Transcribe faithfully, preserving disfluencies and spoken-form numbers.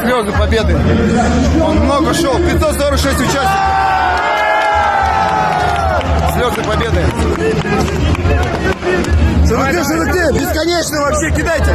Слёзы Победы. Он много шёл. Пятьсот сорок шесть участников. Слёзы Победы. Широты, широты. Бесконечно вообще. Кидайте.